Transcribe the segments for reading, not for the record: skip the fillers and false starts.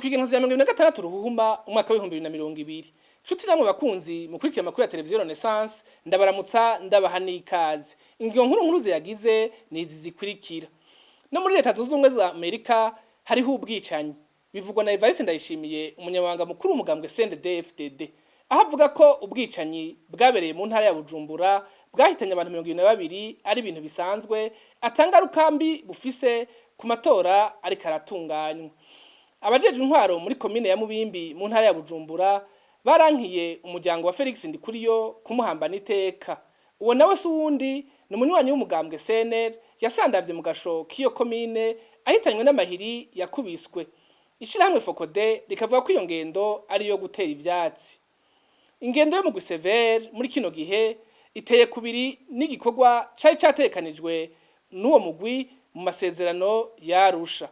Kw'igenekerezo rya 26 Ruhuhuma umwaka w'2020. Nshuti namwe bakunzi mukurikira amakuru ya Televiziyo Renaissance, ndabaramutsa, ndabaha n'ikaze. Ingingo nkuru nkuru ziyagize ni izi zikurikira: No muri Leta Zunze Ubumwe za Amerika hariho ubwicanyi, bivugwa na Evariste Ndayishimiye, umunyamabanga mukuru w'umugambwe CNDD-FDD, aho avuga ko ubwicanyi bwabereye mu ntara ya Bujumbura bwahitanye abantu 22 ari ibintu bisanzwe, ata ngaruka mbi bufise ku matora ariko aratunganywa. Abajejwe intwaro muri komine ya Mubimbi mu ntara ya Bujumbura barankiye umuryango wa Felix Ndikuriyo kumuhambana iteka. Uwo nawe si uwundi, ni umunywanyi w'umugambwe CNL yasandavye mu gasho k'iyo komine ahitanywe n'amahiri yakubiswe. Ishirahamwe FOCODE rikavuga ko iyo ngendo ari iyo gutera ivyatsi ingendo yo mugwi CVR. Muri kino gihe iteye kubiri n'igikorwa cari catekanijwe n'uwo mugwi mu masezerano yarusha.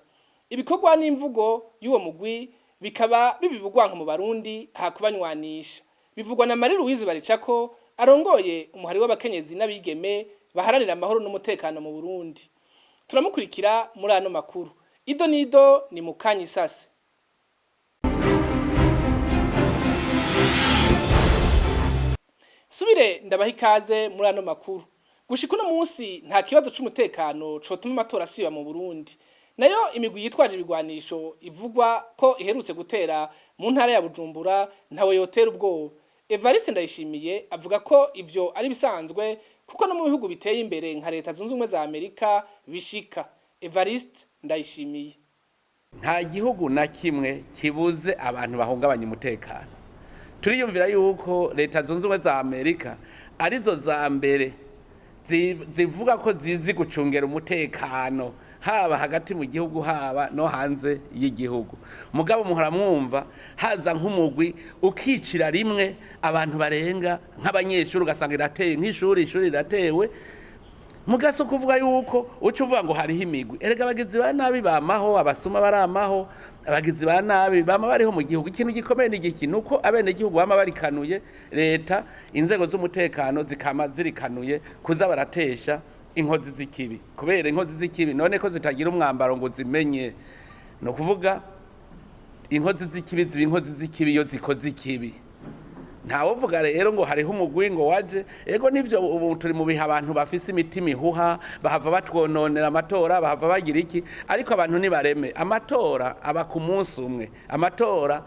Ibikorwa n'imvugo y'uwo mugwi bikaba bibiba urwanko mu Barundi hakubanywanisha, bivugwa na Marie Louise Baricako, arongoye umuhari w'abakenyezi n'abigeme baharanira amahoro n'umutekano mu Burundi. Turamukurikira muri ano makuru. Ido nido ni mukanyi sase. Subire ndabaha ikaze muri ano makuru. Gushika uno munsi nta kibazo c'umutekano cotuma amatora asiba mu Burundi. Nayo imigwi yitwaje ibigwanisho ivugwa ko iherutse gutera mu ntara ya Bujumbura ntawe yotera ubwoba. Evariste Ndayishimiye avuga ko ivyo ari bisanzwe, kuko no mu bihugu biteye imbere nka Leta Zunze Ubumwe za Amerika bishika. Evariste Ndayishimiye: Nta gihugu na kimwe kibuze abantu bahungabanya umutekano. Turiyumvira yuko Leta Zunze Ubumwe za Amerika arizo za mbere zivuga ko zizi gucungera umutekano, haba hagati mu gihugu, haba no hanze y'igihugu. Mugabo muhora mwumva haza nk'umugwi ukicira rimwe abantu barenga nk'abanyeshuri, ugasanga irateye nk'ishuri, ishuri riratewe. Mugasi kuvuga yuko uca uvuga ngo hariho imigwi. Erega abagizi ba nabi bamaho, abasuma baramaho, abagizi ba nabi bama bariho mu gihugu. Ikintu gikomeye ni igiki? Ni uko abenegihugu bama barikanuye, leta, inzego z'umutekano zikama zirikanuye kuza baratesha inkozi z'ikibi. Kubera inkozi z'ikibi none ko zitagira umwambaro ngo zimenye? Ni ukuvuga inkozi z'ikibi ziba inkozi z'ikibi iyo zikoze ikibi. Ntawovuga rero ngo hariho umugwi ngo waje. Ego nivyo, ubu turi mu bihe abantu bafise imitima ihuha, bahava batwononera amatora, bahava bagira iki, ariko abantu nibareme. Amatora aba ku munsi umwe. Amatora,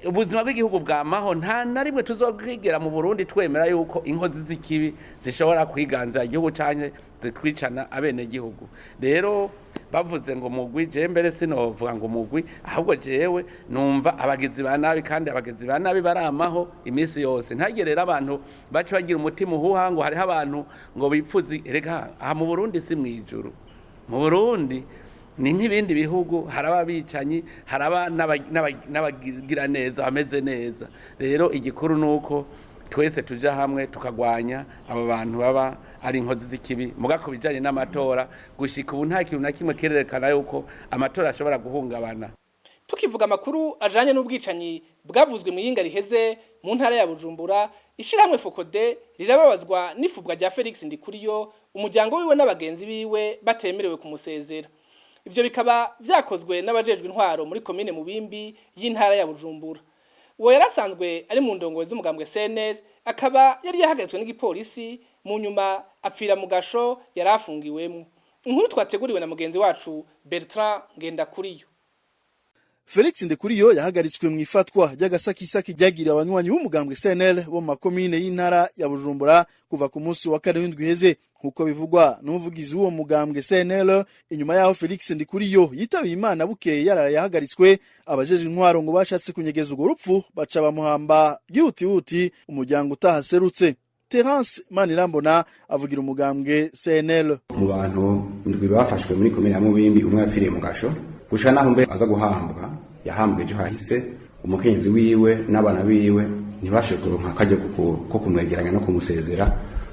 ubuzima bw'igihugu bwamaho. Nta na rimwe tuzobwigera mu Burundi twemera yuko inkozi z'ikibi zishobora kwiganzira igihugu canke zitwicana abenegihugu. Rero bavuze ngo mugwi, jewe mbere sinovuga ngo mugwi, ahubwo jewe numva abagizi ba nabi, kandi abagizi ba nabi baramaho iminsi yose. Ntagire rero abantu bace bagira umutima uhuha ngo hariho abantu ngo bipfuze. Erega aha mu Burundi si mw'ijuru. Mu Burundi ni nk'ibindi bihugu, haraba abicanyi, haraba n'abagira neza, bameze neza. Rero igikuru ni uko twese tuja hamwe tukagwanya abo bantu baba ari inkozi z'ikibi. Muga ku bijanye n'amatora, gushika ubu nta kintu na kimwe kirerekana yuko amatora ashobora guhungabana. Tukivuga amakuru ajanye n'ubwicanyi bwavuzwe mu yinga riheze mu ntara ya Bujumbura, ishirahamwe FOCODE rirababazwa n'ifubwa rya Felix Ndikuriyo, umuryango wiwe n'abagenzi biwe batemerewe kumusezera. Ivyo bikaba vyakozwe n'abajejwe intwaro muri komine Mubimbi y'intara ya Bujumbura. Uwo yarasanzwe ari mu ndongozi z'umugambwe CNL, akaba yari yahagaritswe n'igipolisi, mu nyuma apfira mu gasho yari afungiwemwo. Inkuru twateguriwe na mugenzi wacu Bertrand Ngendakuriyo. Felix Ndikuriyo yahagaritswe mu ifatwa ry'agasakisaki ryagiriye abanywanyi b'umugambwe CNL bo mu makomine y'intara ya Bujumbura kuva ku munsi wa kane w'indwi iheze, nk'uko bivugwa n'umuvugizi w'uwo mugambwe CNL. Inyuma yaho Felix Ndikuriyo yitabiye Imana bukeye yaraye yahagaritswe, abajejwe intwaro ngo bashatse kunyegeza urwo rupfu, baca bamuhamba bwihutihuti umuryango utahaserutse. Terence Manirambona avugira umugambwe CNL. Mu bantu indwi bafashwe muri komine ya Mubimbi, umwe yapfiriye mu gasho. Gushika naho mbere aza guhambwa, yahambwe ejo hahise, umukenyezi wiwe n'abana biwe ntibashoboye kuronka akaryo ko kumwegeranya no kumusezera,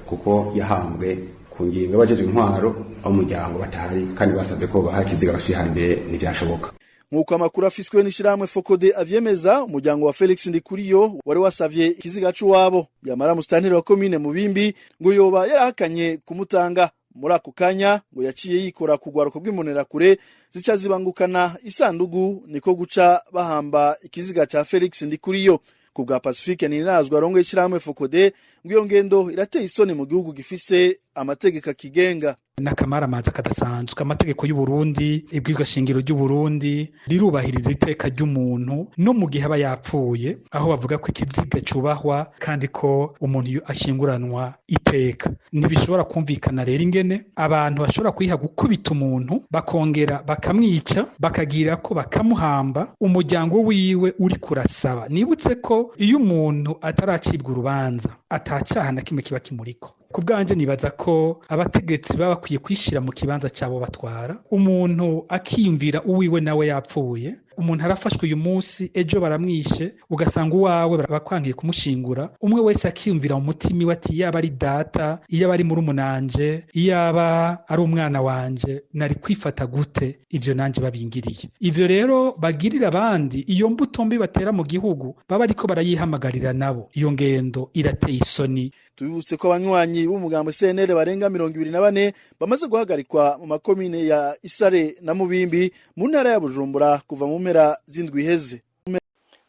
kuko yahambwe ku ngingo y'abajejwe intwaro, umuryango batahari, kandi basaze ko baha ikiziga bashihambire, ntivyashoboka. Nk'uko amakuru afiswe n'ishirahamwe FOCODE avyemeza, umuryango wa Felix Ndikuriyo wari wasavye ikiziga c'uwabo, yamara musitanteri wa komine Mubimbi ngo yoba yarahakanye kumutanga. Muri ako kanya ngo yaciye yikora ku rwaruko rw'imbonerakure, zica zibangukana isandugu, niko guca bahamba ikiziga ca Felix Ndikuriyo. Ku bwa Pacifique Nininahazwe, arongoye ishyirahamwe FOCODE, ngo iyo ngendo irateye isoni mu gihugu gifise amategeko akigenga. N'akamaramaza kadasanzwe. Amategeko y'u Burundi, ibwirizwa shingiro ry'u Burundi rirubahiriza iteka ry'umuntu no mu gihe aba yapfuye, aho bavuga ko ikiziga cubahwa kandi ko umuntu ashyinguranwa iteka. Ntibishobora kumvikana rero ingene abantu bashobora kwiha gukubita umuntu, bakongera bakamwica, bakagira ko bakamuhamba, umuryango wiwe uri kurasaba. Nibutse ko iyo umuntu ataracibwa urubanza, atacaha na kimwe kiba kimuriko. Ku bwanje nibaza ko abategetsi baba bakwiye kwishira mu kibanza cyabo batwara, umuntu akiyumvira uwiwe nawe yapfuye. Umuntu arafashwe uyu munsi, ejo baramwishe, ugasanga uwawe bakwangiye kumushingura. Umwe wese akiyumvira mu mutima iwe ati: "Yaba ari data, iyo aba ari murumunanje, iyo aba ari umwana wanje, nari kwifata gute ivyo nanje babingiriye?" Ivyo rero bagirira abandi, iyo mbuto mbi batera mu gihugu, baba ariko barayihamagarira nabo. Iyo ngendo irateye isoni. Tubibutse ko abanywanyi b'umugambo CNL barenga 24 bamaze guhagarikwa mu makomine ya Isare na Mubimbi mu ntara ya Bujumbura kuva mu mpera z'indwi iheze.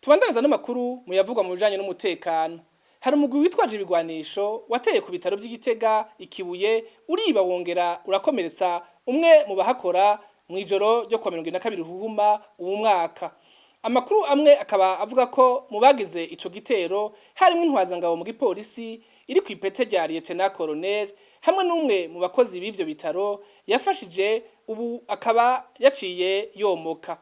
Tubandaniza n'amakuru mu yavugwa mu bijanye n'umutekano. Hari umugwi witwaje ibigwanisho wateye ku bitaro vy'Igitega ikibuye, uriba, wongera urakomeretsa umwe mu bahakora mu ijoro ryo kuwa 22 Ruhuhuma uwu mwaka. Amakuru amwe akaba avuga ko mu bagize ico gitero harimwo intwazangabo mu gipolisi iri ku ipete rya lieutenant colonel, hamwe n'umwe mu bakozi b'ivyo bitaro yafashije, ubu akaba yaciye yomoka.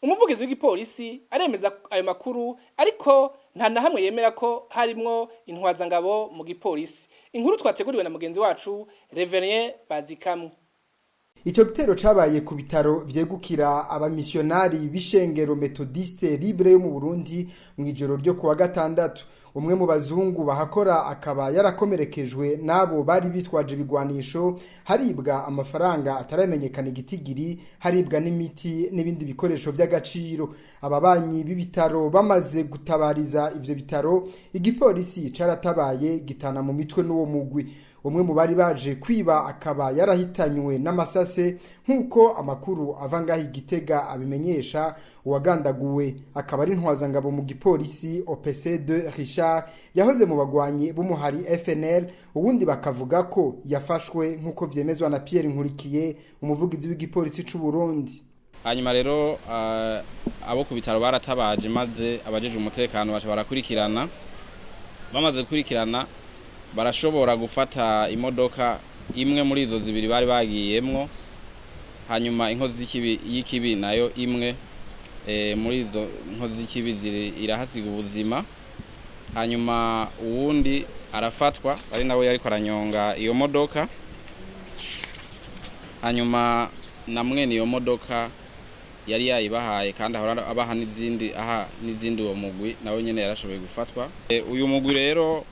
Umuvugizi w'igipolisi aremeza ayo makuru, ariko nta na hamwe yemera ko harimwo intwazangabo mu gipolisi. Inkuru twateguriwe na mugenzi wacu Reverien Bazikamwe. Ico gitero cabaye ku bitaro vyegukira abamissionari b'ishengero Methodiste Libre yo mu Burundi mu ijoro ryo kuwa gatandatu. Umwe mu bazungu bahakora akaba yarakomerekejwe n'abo bari bitwaje ibigwanisho. Haribwa amafaranga ataramenyekana igitigiri, haribwa n'imiti n'ibindi bikoresho vy'agaciro. Ababanyi b'ibitaro bamaze gutabariza ivyo bitaro, igipolisi caratabaye, gitana mu mitwe n'uwo mugwi. Umwe mu bari baje kwiba akaba yarahitanywe n'amasase, nk'uko amakuru ava ngaho Igitega abimenyesha. Uwagandaguwe akaba ari ntwazangabo mu gipolisi OPC2 Richard, yahoze mu bagwanyi b'umuhari FNL. Uwundi bakavuga ko yafashwe, nk'uko vyemezwa na Pierre Nkurikiye, umuvugizi w'igipolisi c'u Burundi. Hanyuma rero abo ku bitaro baratabaje, maze abajeje umutekano baca barakurikirana. Bamaze gukurikirana, barashobora gufata imodoka imwe muri izo zibiri bari bagiyemwo, hanyuma inkozi y'ikibi nayo imwe muri izo nkozi z'ikibi irahasiga ubuzima. Hanyuma uwundi arafatwa, ari nawe yariko aranyonga iyo modoka. Hanyuma na mwene iyo modoka yari yayibahaye, kandi ahora abaha n'izindi, aha n'izindi uwo mugwi, nawe nyene yarashoboye gufatwa. Uyu mugwi rero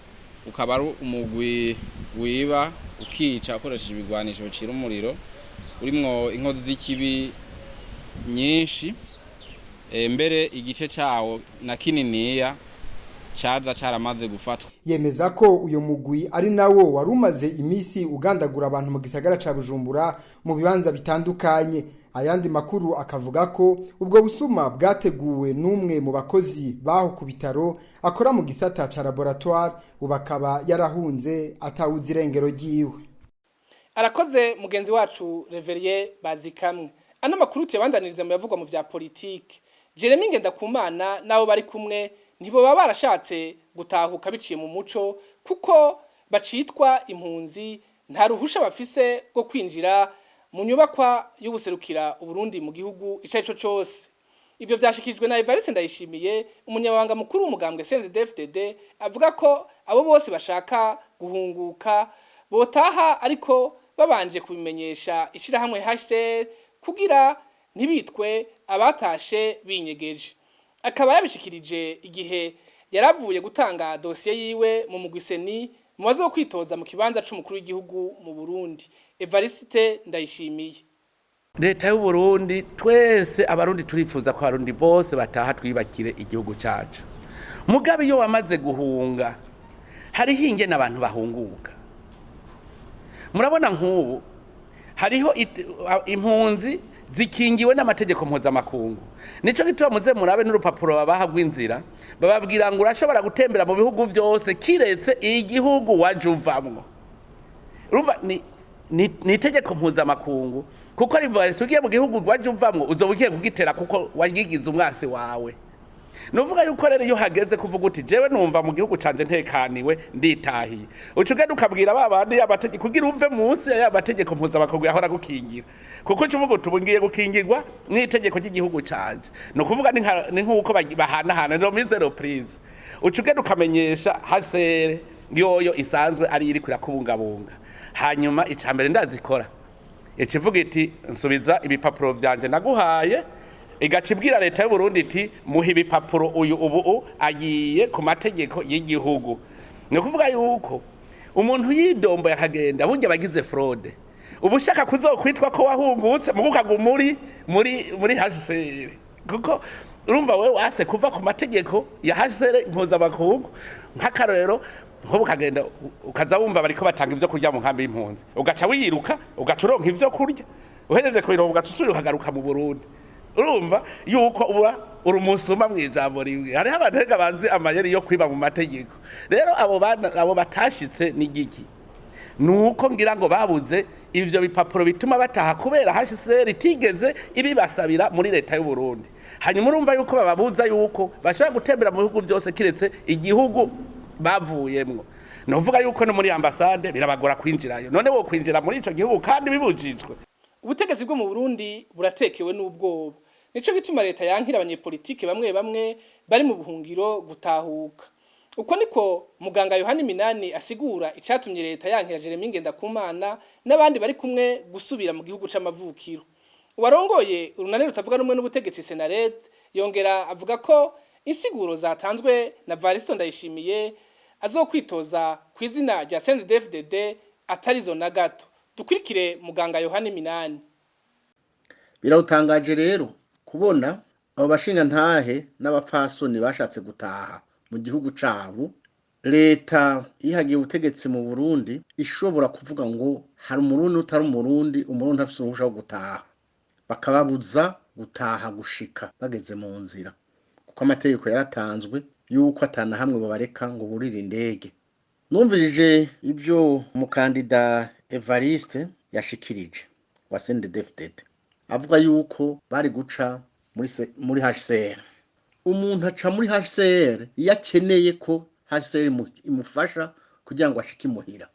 ukaba ari umugwi wiba, ukica ukoresheje ibigwanisho bicira umuriro, urimwo inkozi z'ikibi nyinshi. Mbere igice cawo na kininiya caza caramaze gufatwa. Yemeza ko uyo mugwi ari nawo wari umaze imisi ugandagura abantu mu gisagara ca Bujumbura mu bibanza bitandukanye. Ayandi makuru akavuga ko ubwo busuma bwateguwe n'umwe mu bakozi baho ku bitaro akora mu gisata ca laboratoire, ubu akaba yarahunze, atawuzi irengero ryiwe. Arakoze mugenzi wacu Reverie Bazikamwe. Ano makuru tuyabandaniriza mu yavugwa mu vya politike. Jeremy Ngendakumana nabo bari kumwe ntibo baba barashatse gutahuka biciye mu muco, kuko bacitwa impunzi, nta ruhusha bafise rwo kwinjira mu nyubakwa y'ubuserukira Uburundi mu gihugu ico arico cose. Ivyo vyashikirijwe na Evariste Ndayishimiye, umunyamabanga mukuru w'umugambwe CNDD-FDD, avuga ko abo bose bashaka guhunguka botaha, ariko babanje kubimenyesha ishirahamwe HCR kugira ntibitwe abatashe binyegeje. Akaba yabishikirije igihe yaravuye gutanga dosiye yiwe mu mugwi CENI mu bazo kwitoza mu kibanza c'umukuru w'igihugu mu Burundi. Evariste Ndayishimiye. Leta y'u Burundi, twese Abarundi turifuza ko Abarundi bose bataha, twibakire igihugu cacu. Mugabe iyo wamaze guhunga, hariho ingene abantu bahunguka. Murabona nk'ubu Hariho impunzi zikingiwe n'amategeko mpuzamakungu. Nico gituma muze murabe n'urupapuro babaha rw'inzira, bababwira ngo urashobora gutembera mu bihugu vyose kiretse igihugu waje uvamwo. Urumva ni itegeko mpuzamakungu, kuko rivuga riti ugiye mu gihugu waje uvamwo uzoba ugiye kugitera, kuko wagigize umwasi wawe. Nuvuga yuko rero iyo hageze kuvuga uti jewe numva mu gihugu canje ntekaniwe, nditahiye, uca ugenda ukabwira ba bandi y'amategeko kugira uve munsi ya mategeko mpuzamakungu yahora gukingira, kuko uca uvuga uti ubu ngiye gukingirwa n'itegeko ry'igihugu canje. Ni ukuvuga ni nk'uko bahanahana remise reprise. Uca ugenda ukamenyesha HCR yoyo isanzwe ari iriko irakubungabunga. Hanyuma ica mbere ndazikora, ikivuga iti nsubiza ibipapuro vyanje naguhaye, igaca ibwira leta y'u Burundi iti muha ibipapuro uyu, ubu agiye ku mategeko y'igihugu. Ni ukuvuga yuko umuntu yidomboye akagenda, burya bagize fraude, uba ushaka kuzokwitwa ko wahungutse mugo ukaguma muri HCR, kuko urumva wewe wase kuva ku mategeko ya HCR mpuzamakungu. Nk'akarorero, nk'ubu ukagenda ukaza wumva bariko batanga ivyo kurya mu nkambi y'impunzi, ugaca wiruka ugaca uronka ivyo kurya, uhejeje kubironka ugaca usubira ukagaruka mu Burundi. Urumva yuko uba uri umusuma. Mu ijambo rimwe, hariho abantu rega bazi amayeri yo kwiba mu mategeko. Rero abo bana, abo batashitse ni giki? Nuko ngira ngo babuze ivyo bipapuro bituma bataha, kubera HCR itigeze ibibasabira muri leta y'u Burundi. Hanyuma urumva yuko bababuza yuko bashobora gutembera mu bihugu byose kiretse igihugu bavuyemwo. Nuvuga yuko no muri ambasade birabagora kwinjirayo. None wo kwinjira muri ico gihugu kandi bibujijwe? Ubutegetsi bwo mu Burundi buratekewe n'ubwoba. Nico gituma leta yankira abanyepolitike bamwe bamwe bari mu buhungiro gutahuka. Uko niko muganga Yohani Minani asigura icatumye leta yankira Jeremy Ngendakumana n'abandi bari kumwe gusubira mu gihugu c'amavukiro. Uwarongoye urunani rutavuga rumwe n'ubutegetsi Senared yongera avuga ko insiguro zatanzwe na Varisto Ndayishimiye azokwitoza ku izina rya CNDD-FDD atarizo na gato. Dukurikire muganga Yohani Minani. Birawutangaje rero kubona abo bashingantahe n'abapfasoni bashatse gutaha mu gihugu cabo, leta yihagiye ubutegetsi mu Burundi ishobora kuvuga ngo hari Umurundi utari Umurundi, Umurundi afise uruhusha rwo gutaha, bakababuza gutaha gushika bageze mu nzira, kuko amategeko yaratanzwe yuko atana hamwe babareka ngo burire indege. Numvirije ivyo umukandida Evariste yashikirije wa CNDD-FDD, avuga yuko bari guca muri HCR. Umuntu aca muri HCR iyo akeneye ko HCR imufasha kugira ngo ashike imuhira.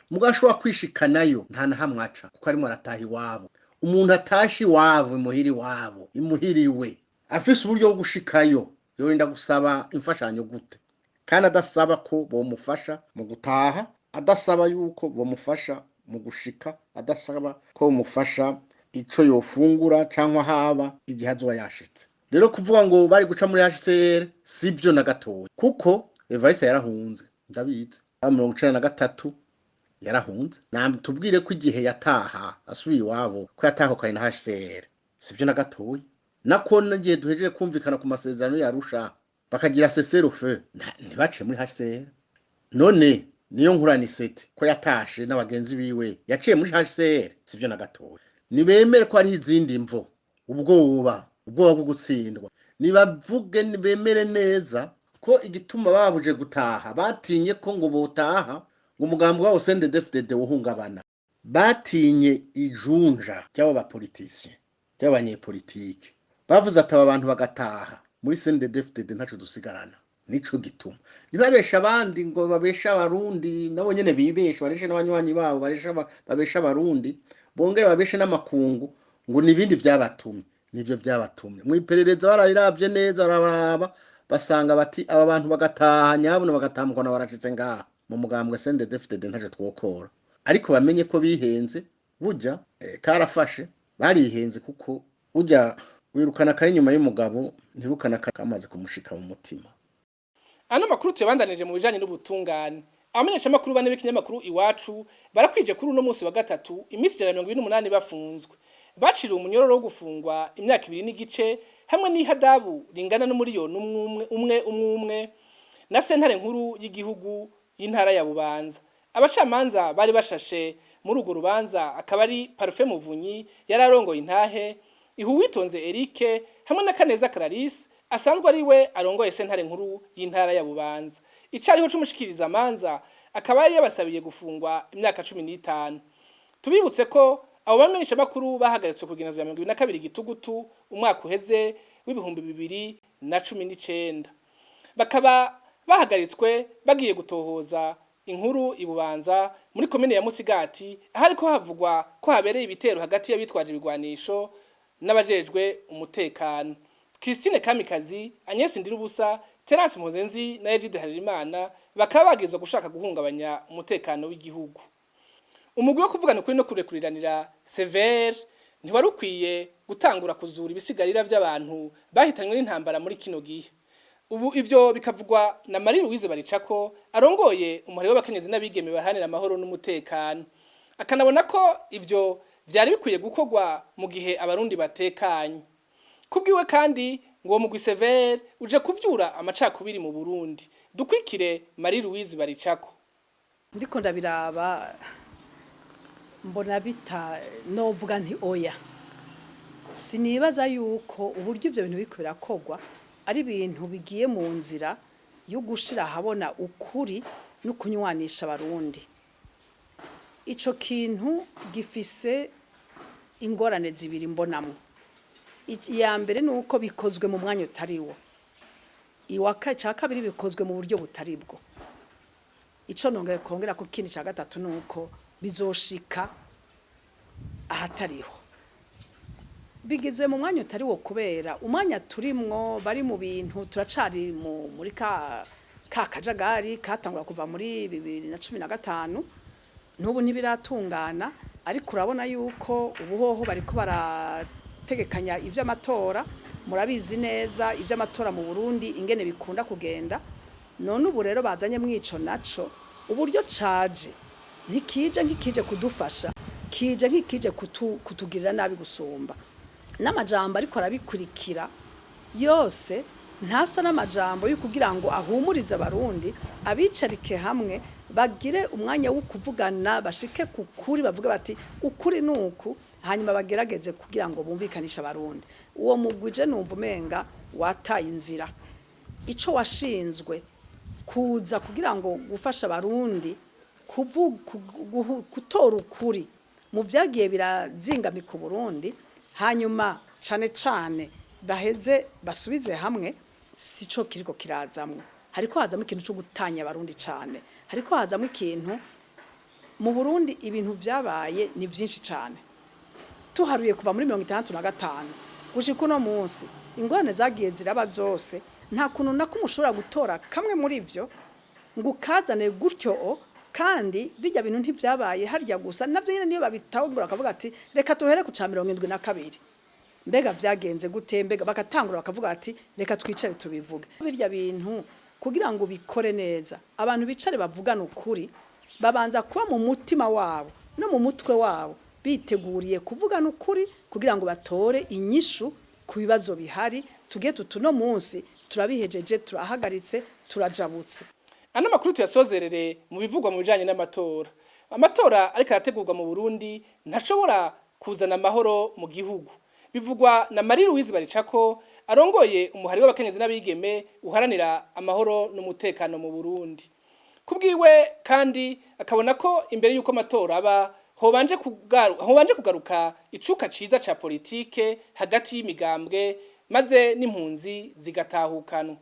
Mugabo ashobora kwishikanayo, nta na hamwe aca, kuko arimo arataha iwabo. Umuntu atashe iwabo, imuhira iwabo, imuhiriwe, afise uburyo bwo gushikayo, yorinda gusaba imfashanyo gute kandi adasaba ko bomufasha mu gutaha, adasaba yuko bomufasha mu gushika, adasaba ko bomufasha ico yofungura cyangwa haba igihe azoba yashitse? Rero kuvuga ngo bari guca muri HCR sivyo na gatoya, kuko Evariste yarahunze, ndabizi, 93 yarahunze. Tubwire ko igihe yataha asubiye iwabo ko yatahukanye na HCR, sivyo na gatoya. Nako n'igihe duhejeje kumvikana ku masezerano yarusha, bakagira cessez-le-feu, ntibaciye muri HCR. None niyo nkurani sete ko yatashe n'abagenzi biwe, yaciye muri HCR? Sivyo na gatoya. Nibemere ko hari izindi mvo, ubwoba, ubwoba bwo gutsindwa. Nibavuge, bemere neza ko igituma babuje gutaha, batinye ko ngo botaha ngo umugambi wabo CNDD-FDD wohungabana. Batinye ijunja ry'abo bapoliticiens, ry'abanyepolitike bavuze ati aba bantu bagataha, muri CNDD-FDD ntaco dusigarana. Nico gituma ntibabesha abandi ngo babeshe Abarundi, nabo nyene bibesha, bareshe n'abanywanyi babo, babeshe Abarundi, bongere babeshe n'amakungu ngo nibindi vyabatumye. Nivyo vyabatumye. Mw'iperereza barabiravye neza, bararaba basanga bati aba bantu bagataha nyabuna, bagatambukana, barashitse ngaha mu mugambwe CNDD-FDD, ntaco twokora. Ariko bamenye ko bihenze burya, karafashe, barihenze, kuko burya wirukana kari inyuma y'umugabo, ntirukana kamaze kumushika mu mutima. Ano makuru tuyabandanije mu bijanye n'ubutungane. Abamenyeshamakuru bane b'ikinyamakuru Iwacu barakwije kuri uno munsi wa gatatu iminsi 128 bafunzwe. Baciriwe umunyororo wo gufungwa imyaka 2 n'igice hamwe n'ihadabu ringana n'umuriyoni umwe umwe umwe umwe na sentare nkuru y'igihugu y'intara ya Bubanza. Abacamanza bari bashashe Muri urwo rubanza akaba ari Parufe Muvunyi yari arongoye intahe, Ihuwitonze Eric hamwe na Kaneza Clarisse asanzwe ari we arongoye sentare nkuru y'intara ya Bubanza. Icariho c'umushikiriza amanza akaba yari yabasabiye gufungwa imyaka 15. Tubibutse ko abo bamenyesha makuru bahagaritswe ku igenekerezo rya 22 Gitugutu umwaka uheze w'2019, bakaba bahagaritswe bagiye gutohoza inkuru ibubanza muri komine ya Musigati, ahariko havugwa ko habereye ibitero hagati y'abitwaje ibigwanisho n'abajejwe umutekano. Christine Kamikazi, Agnes Ndirubusa, Terence Mpozenzi na Egide Harerimana bakaba bagirizwa gushaka guhungabanya umutekano w'igihugu. Umugwi wo kuvugana ukuri no kurekuriranira Sever ntiwari ukwiye gutangura kuzura ibisigarira vy'abantu bahitanywe n'intambara muri kino gihe. Ubu ivyo bikavugwa na Marie Louise Baricako arongoye umuhari w'abakenyezi n'abigeme baharanira amahoro n'umutekano. Akanabona ko ivyo vyari bikwiye gukorwa mu gihe abarundi batekanye. Kubwiwe kandi ngo uwo mugwi Sever uje kuvyura amacakubiri mu Burundi. Dukurikire Marie Louise Baricako. Ndiko ndabiraba mbona bita novuga nti oya, sinibaza yuko uburyo ivyo bintu biriko birakogwa ari ibintu bigiye mu nzira yo gushira ahabona ukuri no kunywanisha abarundi. Ico kintu gifise ingorane zibiri mbonamwo. Iya mbere ni uko bikozwe mu mwanya utariwo, ica kabiri bikozwe mu buryo butari bwo. Ico nongera kongera ko ikindi ca gatatu ni uko bizoshika ahatariho. Bigizwe mu mwanya utari wo kubera umwanya turimwo bari mu bintu turacari muri ka kajagari katangura kuva muri 2015, n'ubu ntibiratungana, ariko urabona yuko ubuhoho bariko barategekanya ivy'amatora. Murabizi neza ivy'amatora mu Burundi ingene bikunda kugenda. None ubu rero bazanye mwico naco uburyo caje ntikije nkikije kudufasha, kije nkikije kutugirira nabi gusumba. N'amajambo ariko arabikurikira yose ntasa n'amajambo yo kugira ngo ahumurize abarundi, abicarike hamwe bagire umwanya wo kuvugana, bashike ku kuri, bavuge bati ukuri nuku, hanyuma bagerageze kugira ngo bumvikanishe abarundi. Uwo mugwije numva umenga wataye inzira. Ico washinzwe kuza kugira ngo gufasha abarundi gutora ukuri mu vyagiye birazingamika Burundi, hanyuma cane cane baheze basubize hamwe, sico kiriko kirazamwo. Hariko hazamwo ikintu co gutanya abarundi cane, hariko hazamwo ikintu mu Burundi. Ibintu vyabaye ni vyinshi cane, tuharuye kuva muri 65 gushika uno munsi, ingorane zagiye ziraba zose. Nta kuntu na kumwe ushobora gutora kamwe muri ivyo ngo ukazane gutyo, kandi bijya bintu ntivyabaye harya gusa, navyo nyene niyo babitangura bakavuga ati reka tuhere ku ca 72, mbega vyagenze gute, mbega bagatangura bakavuga ati reka twicare tubivuge. Birya bintu kugira ngo bikore neza, abantu bicare bavugane ukuri, babanza kuba mu mutima wabo no mu mutwe wabo biteguriye kuvugana ukuri kugira ngo batore inyishu ku bibazo bihari. Tugiye tutuno munsi turabihejeje, turahagaritse, turajabutse. Ano makuru tuyasozerere mu bivugwa mu bijanye n'amatora. Amatora ariko arategurwa mu Burundi ntashobora kuzana amahoro mu gihugu. Bivugwa na Marie Louise Baricako arongoye umuhari w'abakenyezi n'abigeme uharanira amahoro n'umutekano mu Burundi. Kubwiwe kandi akabona ko imbere y'uko amatora aba hobanje kugaruka icuka ciza ca politike hagati y'imigambwe, maze n'impunzi zigatahukanwa.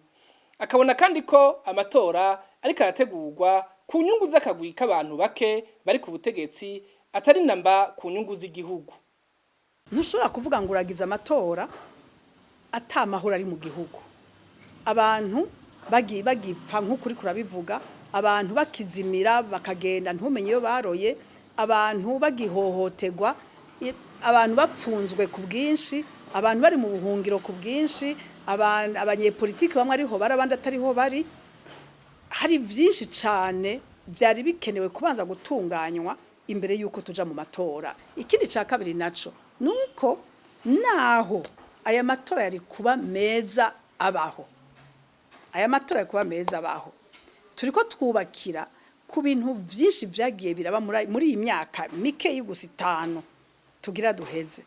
Akabona kandi ko amatora ariko arategurwa ku nyungu z'akagwi k'abantu bake bari ku butegetsi, atari namba ku nyungu z'igihugu. Ntushobora kuvuga ngo uragize amatora ata mahoro ari mu gihugu. Abantu bagipfa nk'ukuri kurabivuga, abantu bakizimira bakagenda ntumenye iyo baroye, abantu bagihohoterwa, abantu bapfunzwe ku bwinshi, abantu bari mu buhungiro ku bwinshi, abanyepolitiki bamwe ariho bari abandi atariho bari. Hari byinshi cyane byari bikenewe kubanza gutunganywa imbere y'uko tuja mu matora. Ikindi ca kabiri naco nuko naho aya matora yari kuba meza abaho, aya matora yari kuba meza abaho, turiko twubakira Ku bintu vyinshi vyagiye biraba muri iyi myaka mike y'igusa 5 tugira duheze,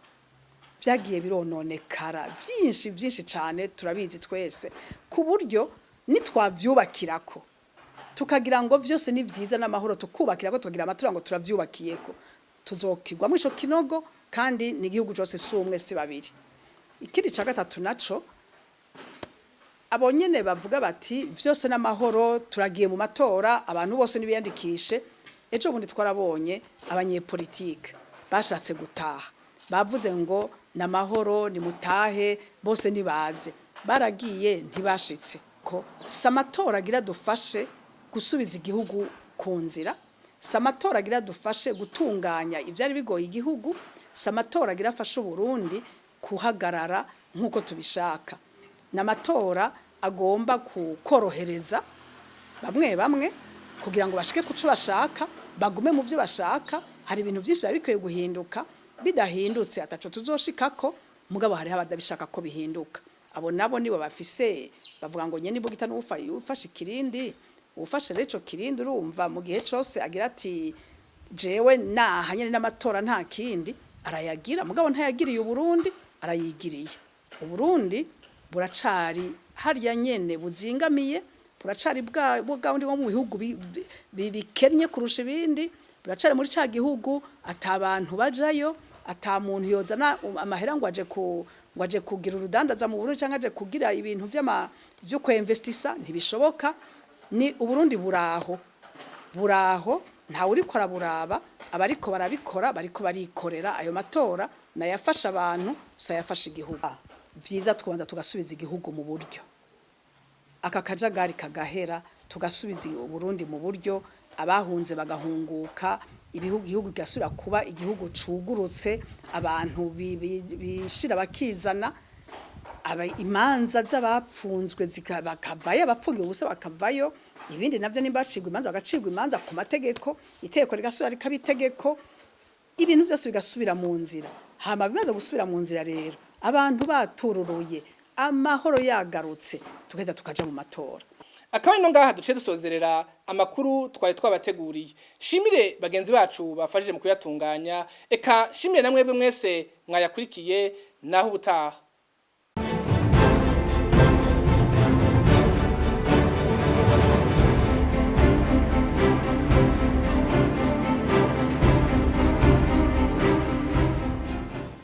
vyagiye birononekara vyinshi vyinshi cane, turabizi twese, ku buryo nitwavyubakirako tukagira ngo vyose ni vyiza n'amahoro, tukubakirako tukagira amatora ngo turavyubakiyeko, tuzokigwamwo ico kinogo. Kandi ni igihugu cose, si umwe si babiri. Ikindi ca gatatu naco, abo nyene bavuga bati vyose n'amahoro, turagiye mu matora, abantu bose nibiyandikishe. Ejo bundi twarabonye abanyepolitike bashatse gutaha, bavuze ngo n'amahoro, nimutahe bose nibaze, baragiye ntibashitse. Ko si amatora agira dufashe gusubiza igihugu ku nzira, si amatora agira dufashe gutunganya ivyari bigoye igihugu, si amatora agira afashe Uburundi kuhagarara nk'uko tubishaka. Ni amatora agomba korohereza bamwe bamwe kugira ngo bashike kuco bashaka, bagume mu byo bashaka. Hari ibintu byinshi biba bikwiye guhinduka, bidahindutse ataco tuzoshikako. Mugabo hariho abadabishaka ko bihinduka, abo nabo nibo bafise bavuga ngo nyene imbugita n'uwufashe ikirindi, uwufashe rero ico kirindi, urumva mu gihe cose agira ati jewe naha nyene n'amatora nta kindi, arayagira. Mugabo ntayagiriye Uburundi, arayigiriye. Uburundi buracari harya nyene buzingamiye, buracari bwa bundi bwo mu bihugu bikennye kurusha ibindi, buracari muri ca gihugu ata bantu bajayo, ata muntu yozana amahera ngo aje ku ngo aje kugira urudandaza mu Burundi canke aje kugira ibintu vy'ama vyo kwinvestisa, ntibishoboka. Ni Uburundi buraho buraho, ntawe uriko araburaba. Abariko barabikora bariko barikorera ayo matora, nayafasha abantu sayafasha igihugu. Vyiza tubanza tugasubiza igihugu mu buryo, aka kajagari kagahera, tugasubiza Uburundi mu buryo, abahunze bagahunguka, ibihugu igihugu kigasubira kuba igihugu cugurutse, abantu bishira bakizana, aba imanza z'abapfunzwe bakavayo, abapfungiwe ubusa bakavayo, ibindi navyo nimba bacirwa imanza bagacirwa imanza ku mategeko, itegeko rigasubira rikaba itegeko, ibintu byose bigasubira mu nzira. Hama bimaze gusubira mu nzira rero, abantu batururuye, amahoro yagarutse, tugaheza tukaja mu matora. Akaba ari no ngaha duce dusozerera amakuru twari twabateguriye. Shimire bagenzi bacu bafashije mu kuyatunganya, eka shimire na mwebwe mwese mwayakurikiye. Naho ubutaha.